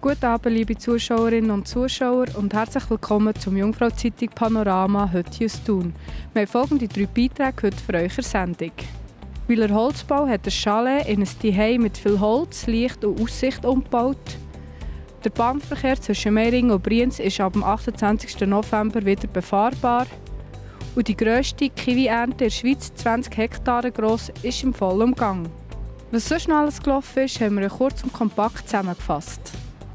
Guten Abend, liebe Zuschauerinnen und Zuschauer, und herzlich willkommen zum Jungfrau-Zeitung Panorama heute aus Thun. Wir haben folgende 3 Beiträge heute für eure Sendung. Wyler Holzbau hat ein Chalet in ein Zuhause mit viel Holz, Licht und Aussicht umgebaut. Der Bahnverkehr zwischen Meiringen und Brienz ist ab dem 28. November wieder befahrbar. Und die grösste Kiwi-Ernte in der Schweiz, 20 Hektare gross, ist im vollen Gang. Was sonst noch alles gelaufen ist, haben wir kurz und kompakt zusammengefasst.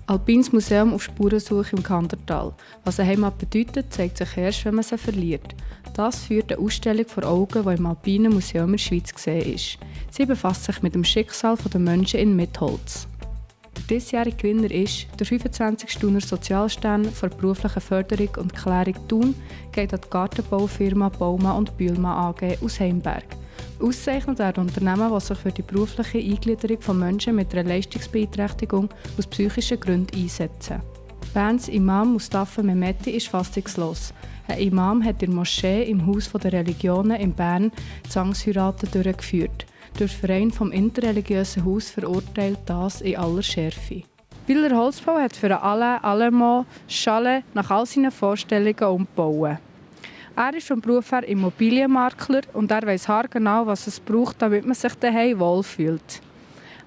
Alpines Museum auf Spurensuche im Kandertal. Was eine Heimat bedeutet, zeigt sich erst, wenn man sie verliert. Das führt eine Ausstellung vor Augen, die im Alpinen Museum in der Schweiz gesehen ist. Sie befasst sich mit dem Schicksal der Menschen in Mitholz. Der diesjährige Gewinner ist der 25. Thuner Sozialstern für berufliche Förderung und Klärung Thun, geht an die Gartenbaufirma Baumann und Bühlmann AG aus Heimberg. Ausgezeichnet werden Unternehmen, die sich für die berufliche Eingliederung von Menschen mit einer Leistungsbeeinträchtigung aus psychischen Gründen einsetzen. Berns Imam Mustafa Mehmeti ist fassungslos. Ein Imam hat in der Moschee im Haus der Religionen in Bern Zwangsheiraten durchgeführt. Durch den Verein vom interreligiösen Haus verurteilt das in aller Schärfe. Wyler Holzbau hat für Alain Allemand Chalet nach all seinen Vorstellungen umgebaut. Er ist vom Beruf her Immobilienmakler und er weiss haargenau, was es braucht, damit man sich daheim wohlfühlt.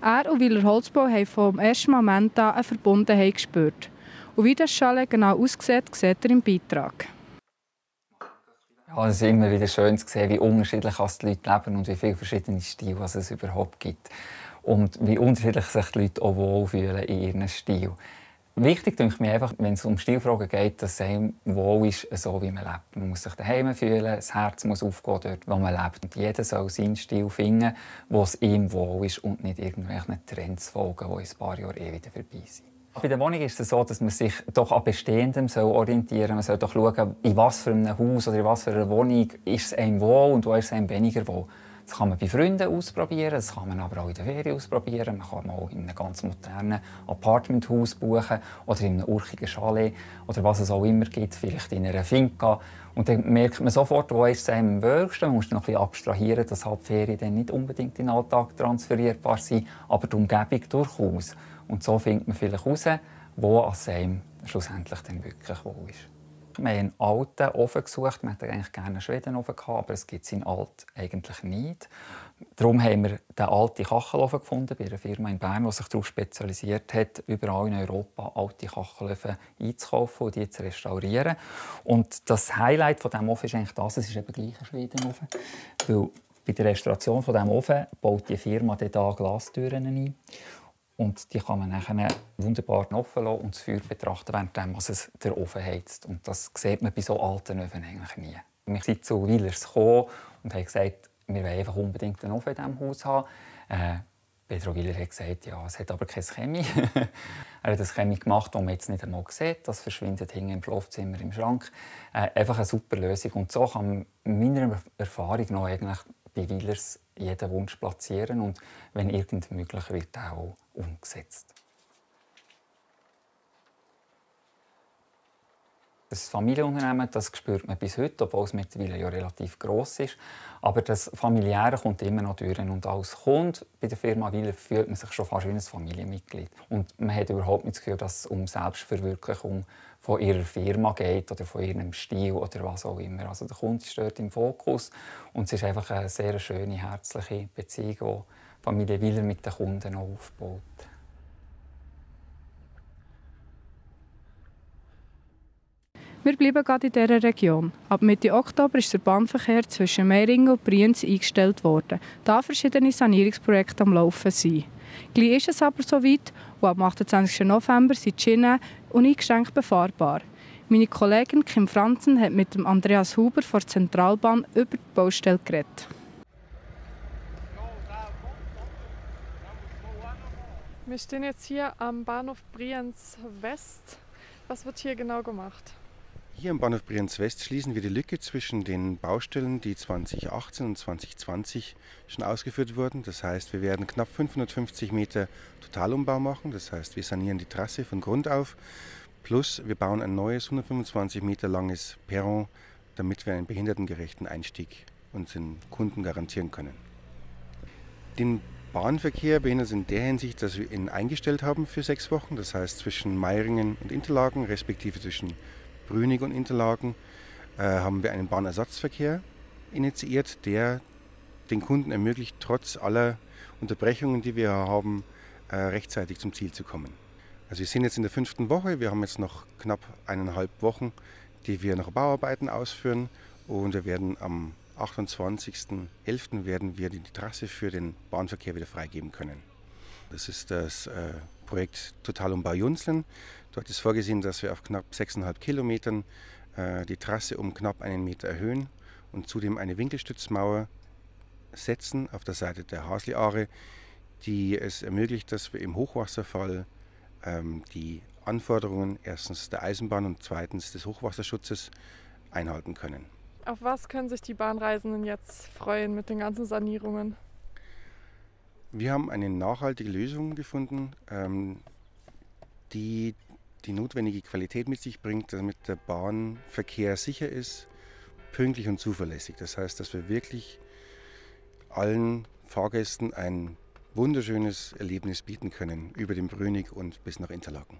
Er und Wyler Holzbau haben vom ersten Moment an eine Verbundenheit gespürt. Und wie das Chalet genau aussieht, seht ihr im Beitrag. Ja, es ist immer wieder schön zu sehen, wie unterschiedlich die Leute leben und wie viele verschiedene Stile es überhaupt gibt. Und wie unterschiedlich sich die Leute auch wohlfühlen in ihrem Stil. Wichtig denke ich mir einfach, wenn es um Stilfragen geht, dass es einem wohl ist, so wie man lebt. Man muss sich daheim fühlen, das Herz muss aufgehen dort, wo man lebt. Und jeder soll seinen Stil finden, wo es ihm wohl ist und nicht irgendwelchen Trends folgen, die in ein paar Jahren wieder vorbei sind. Bei der Wohnung ist es so, dass man sich doch an Bestehendem orientieren soll. Man soll doch schauen, in was für einem Haus oder in was für einer Wohnung ist es einem wohl und wo ist es einem weniger wohl. Das kann man bei Freunden ausprobieren, das kann man aber auch in der Ferien ausprobieren. Man kann auch in einem ganz modernen Apartmenthaus buchen oder in einem urchigen Chalet oder was es auch immer gibt, vielleicht in einer Finca. Und dann merkt man sofort, wo ist es einem am wohlsten. Man muss dann noch ein bisschen abstrahieren, dass halt die Ferien dann nicht unbedingt in den Alltag transferierbar sind, aber die Umgebung durchaus. Und so findet man vielleicht heraus, wo es einem schlussendlich dann wirklich wohl ist. Wir haben einen alten Ofen gesucht. Wir hätten eigentlich gerne einen Schwedenofen gehabt, aber es gibt es in alt eigentlich nicht. Darum haben wir den alten Kachelofen gefunden bei einer Firma in Bern, die sich darauf spezialisiert hat, überall in Europa alte Kachelöfen einzukaufen und die zu restaurieren. Und das Highlight von diesem Ofen ist eigentlich das, es ist eben gleich ein Schwedenofen. Weil bei der Restauration von diesem Ofen baut die Firma da Glastüren ein. Und die kann man nachher wunderbar offen lassen und das Feuer betrachten, während es der Ofen heizt. Und das sieht man bei so alten Öfen eigentlich nie. Wir sind zu Wylers gekommen und haben gesagt, wir wollen einfach unbedingt einen Ofen in diesem Haus haben. Pedro Wyler hat gesagt, ja, es hat aber keine Chemie. Er hat das Chemie gemacht, das man jetzt nicht einmal sieht. Das verschwindet hinten im Schlafzimmer im Schrank. Einfach eine super Lösung. Und so kann man meiner Erfahrung nach eigentlich bei Wylers jeden Wunsch platzieren und wenn irgend möglich wird auch umgesetzt. Das Familienunternehmen, das spürt man bis heute, obwohl es mittlerweile ja relativ gross ist. Aber das Familiäre kommt immer noch durch. Und als Kunde bei der Firma Wyler fühlt man sich schon fast wie ein Familienmitglied. Und man hat überhaupt nicht das Gefühl, dass es um Selbstverwirklichung von ihrer Firma geht oder von ihrem Stil oder was auch immer. Also der Kunde steht im Fokus und es ist einfach eine sehr schöne, herzliche Beziehung, die Familie Wyler mit den Kunden aufbaut. Wir bleiben gerade in dieser Region. Ab Mitte Oktober ist der Bahnverkehr zwischen Meiringen und Brienz eingestellt worden, da verschiedene Sanierungsprojekte am Laufen sind. Gleich ist es aber soweit und ab 28. November sind die Schienen uneingeschränkt befahrbar. Meine Kollegin Kim Franzen hat mit dem Andreas Huber von der Zentralbahn über die Baustelle geredet. Wir stehen jetzt hier am Bahnhof Brienz West. Was wird hier genau gemacht? Hier am Bahnhof Brienz West schließen wir die Lücke zwischen den Baustellen, die 2018 und 2020 schon ausgeführt wurden. Das heißt, wir werden knapp 550 Meter Totalumbau machen. Das heißt, wir sanieren die Trasse von Grund auf. Plus wir bauen ein neues 125 Meter langes Perron, damit wir einen behindertengerechten Einstieg unseren Kunden garantieren können. Den Bahnverkehr behindert in der Hinsicht, dass wir ihn eingestellt haben für 6 Wochen. Das heißt zwischen Meiringen und Interlaken, respektive zwischen Brünig und Interlaken, haben wir einen Bahnersatzverkehr initiiert, der den Kunden ermöglicht, trotz aller Unterbrechungen, die wir haben, rechtzeitig zum Ziel zu kommen. Also wir sind jetzt in der 5. Woche, wir haben jetzt noch knapp 1,5 Wochen, die wir noch Bauarbeiten ausführen, und wir werden am 28.11. werden wir die Trasse für den Bahnverkehr wieder freigeben können. Das ist das Projekt Totalumbau Junzlen. Dort ist vorgesehen, dass wir auf knapp 6,5 Kilometern die Trasse um knapp 1 Meter erhöhen und zudem eine Winkelstützmauer setzen auf der Seite der Hasli-Aare, die es ermöglicht, dass wir im Hochwasserfall die Anforderungen erstens der Eisenbahn und zweitens des Hochwasserschutzes einhalten können. Auf was können sich die Bahnreisenden jetzt freuen mit den ganzen Sanierungen? Wir haben eine nachhaltige Lösung gefunden, die die notwendige Qualität mit sich bringt, damit der Bahnverkehr sicher ist, pünktlich und zuverlässig. Das heißt, dass wir wirklich allen Fahrgästen ein wunderschönes Erlebnis bieten können über den Brünig und bis nach Interlaken.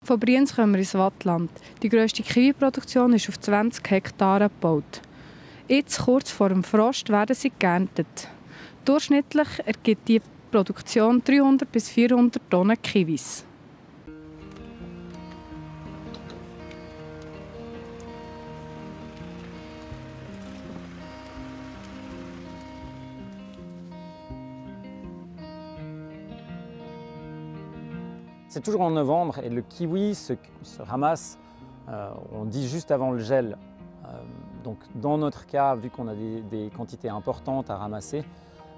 Von Brienz kommen wir ins Wattland. Die grösste Kiwi-Produktion ist auf 20 Hektaren gebaut. Jetzt, kurz vor dem Frost, werden sie geerntet. Durchschnittlich ergibt die Produktion 300 bis 400 Tonnen Kiwis. C'est toujours en novembre et le kiwi se ramasse, on dit juste avant le gel. Donc dans notre cas, vu qu'on a des quantités importantes à ramasser,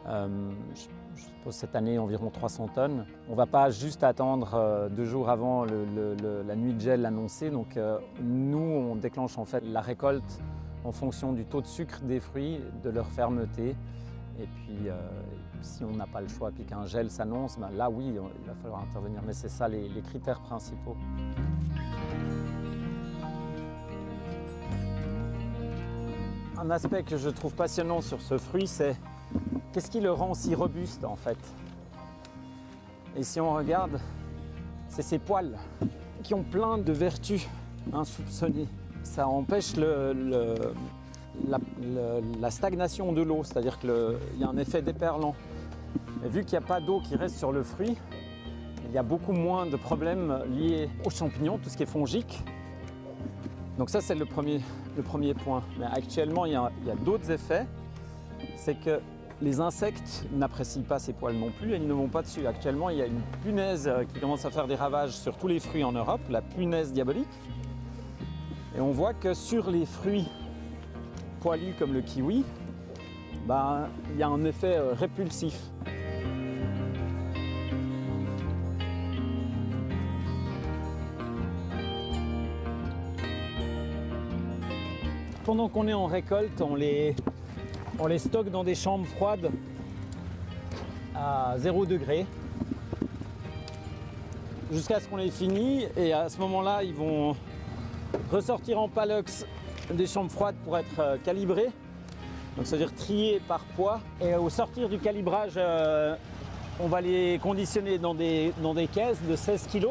je suppose cette année environ 300 tonnes, on ne va pas juste attendre 2 jours avant la nuit de gel annoncée. Donc nous, on déclenche en fait la récolte en fonction du taux de sucre des fruits, de leur fermeté. Et puis, si on n'a pas le choix et qu'un gel s'annonce, ben là oui, il va falloir intervenir. Mais c'est ça les critères principaux. Un aspect que je trouve passionnant sur ce fruit, c'est qu'est-ce qui le rend si robuste en fait. Et si on regarde, c'est ses poils qui ont plein de vertus insoupçonnées. Ça empêche la stagnation de l'eau, c'est-à-dire qu'il y a un effet déperlant. Et vu qu'il n'y a pas d'eau qui reste sur le fruit, il y a beaucoup moins de problèmes liés aux champignons, tout ce qui est fongique. Donc ça, c'est le premier point. Mais actuellement, il y a d'autres effets. C'est que les insectes n'apprécient pas ces poils non plus et ils ne vont pas dessus. Actuellement, il y a une punaise qui commence à faire des ravages sur tous les fruits en Europe, la punaise diabolique. Et on voit que sur les fruits poilus comme le kiwi, ben, il y a un effet répulsif. Pendant qu'on est en récolte, on les stocke dans des chambres froides à 0 degré jusqu'à ce qu'on les finisse. Et à ce moment-là, ils vont ressortir en palox des chambres froides pour être calibrés. Donc c'est-à-dire triés par poids. Et au sortir du calibrage, on va les conditionner dans des caisses de 16 kg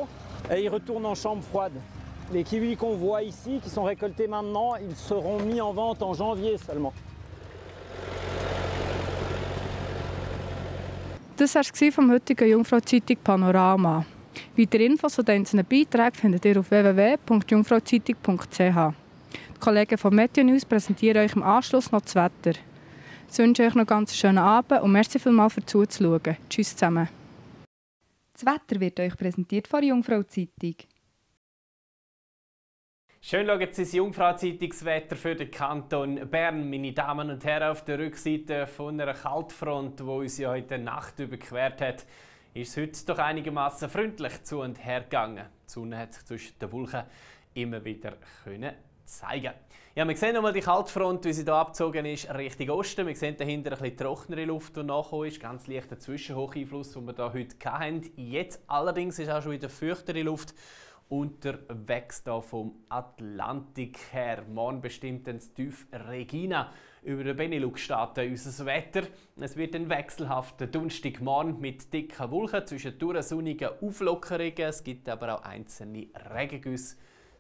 et ils retournent en chambre froide. Les kiwis qu'on voit ici, qui sont récoltés maintenant, ils seront mis en vente en janvier seulement. Das war es vom heutigen Jungfrau-Zeitung Panorama. Weitere Infos zu den einzelnen Beiträgen findet ihr auf www.jungfrauzeitung.ch. Die Kollegen von Meteo News präsentieren euch im Anschluss noch das Wetter. Ich wünsche euch noch einen ganz schönen Abend und merci vielmals für zuzuschauen. Tschüss zusammen. Das Wetter wird euch präsentiert von der Jungfrau-Zeitung. Schön schauen Sie das Jungfrau-Zeitungswetter für den Kanton Bern. Meine Damen und Herren, auf der Rückseite von einer Kaltfront, die uns ja heute Nacht überquert hat, ist es heute doch einigermaßen freundlich zu und her gegangen. Die Sonne hat sich zwischen den Wolken immer wieder zeigen. Ja, wir sehen nochmal die Kaltfront, wie sie hier abgezogen ist, Richtung Osten. Wir sehen dahinter ein bisschen trocknere Luft, die nachgekommen ist. Ganz leichter Zwischenhocheinfluss, den wir hier heute hatten. Jetzt allerdings ist auch schon wieder feuchtere Luft unterwegs hier vom Atlantik her. Morgen bestimmt dann das Tief Regina Über den Benelux-Staaten unser Wetter. Es wird ein wechselhafter Donnerstagmorgen mit dicken Wolken, zwischendurch sonnigen Auflockerungen. Es gibt aber auch einzelne Regengüsse.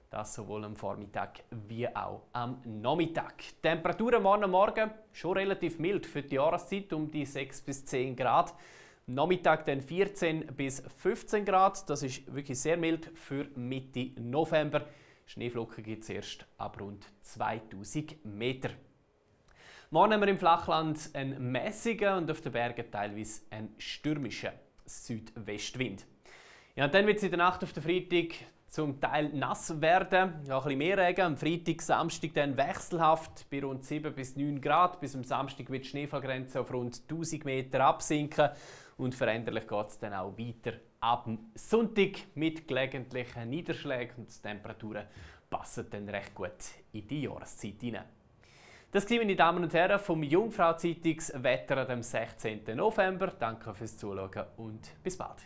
Das sowohl am Vormittag wie auch am Nachmittag. Die Temperaturen morgen schon relativ mild für die Jahreszeit, um die 6 bis 10 Grad. Am Nachmittag dann 14 bis 15 Grad. Das ist wirklich sehr mild für Mitte November. Schneeflocken gibt es erst ab rund 2000 Meter. Morgen haben wir im Flachland einen mäßigen und auf den Bergen teilweise einen stürmischen Südwestwind. Ja, und dann wird es in der Nacht auf den Freitag zum Teil nass werden. Ja, ein bisschen mehr Regen. Am Freitag, Samstag dann wechselhaft bei rund 7 bis 9 Grad. Bis am Samstag wird die Schneefallgrenze auf rund 1000 Meter absinken. Und veränderlich geht es dann auch weiter ab dem Sonntag mit gelegentlichen Niederschlägen. Und die Temperaturen passen dann recht gut in die Jahreszeit hinein. Das waren, meine Damen und Herren, vom Jungfrau Zeitungswetter am 16. November. Danke fürs Zuschauen und bis bald.